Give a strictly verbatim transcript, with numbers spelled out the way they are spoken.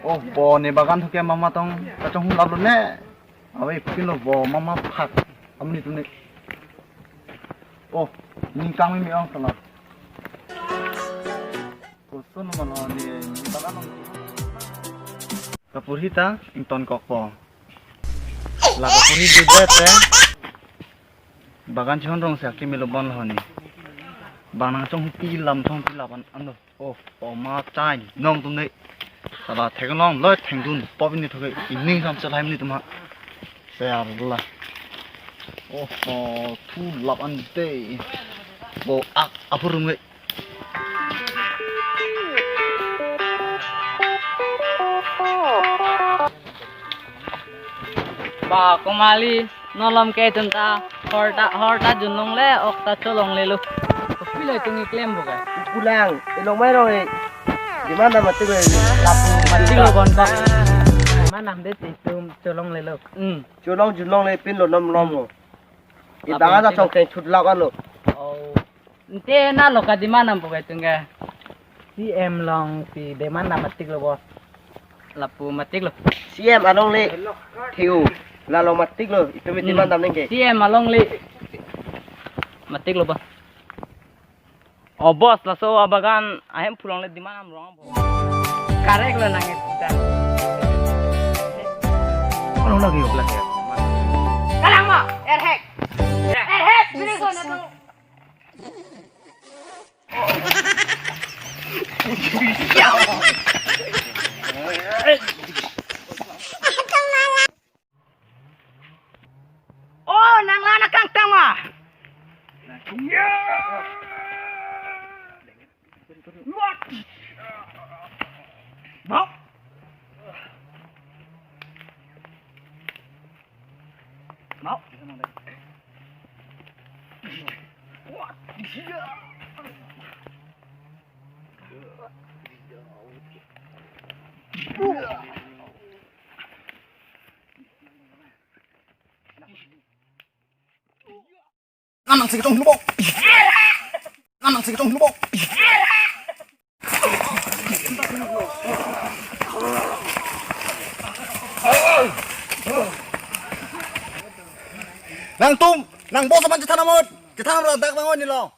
Oh, bo ne bagan thuke mama tong kachonghulaplo ne. Ave pilo bo mama phak. Amonit atum ne. Oh, ning kangmimi ong sala. Koson mama lo ne, ne bagan ong. Kapurhi ta ingtonkokpo. La kapurhi dudete. Bagan chihon rong sak kimi lo bon lo ni. Bang nangchongpi lam chongpi laban ano. Oh, oma chai nong atum ne. Sala theklong lo thengdun pop ni thoke ining sam chelai ni tuma. Sear la. Oh, oh, thu lap an de. Bo ak apurung nge. Ba, komali, nolom ke itum ta, hor ta, hor ta junlongle, ok ta cholonglelo. Kopilo itum keklem bo ke? Pulang, ilong mai rong e. Demand dam matik lo, lapu matik lo bon kok. Demand dam de itum cholonglelo. Hmm. Cholong junlongle pin lo nom nom lo. Lapu ibaga matik lo. Chongkeng chutlak an lo. Oh. Ante nalo ka demand dam po ke itum ke? C M along si demand dam matik lo bo. Lapu matik lo. C M along le thiu. Lalo matik lo. Itum demand dam nangke. C M along le matik lo bo. Oh boss, laso abagan ahemphu along le demand dam rong bo. Correct lo nang itu. Ano lagi yo? Lagi yo. Kalang mo, erhek. Erhek, beri ko na to. Oh, nang lana kangtang ma. Mau. Mau. Nang nang si ketong lubok. Nang nang si ketong lubok. Nangtum, nang boss aman chethan amot. Chethan amot dak bangon ni lo.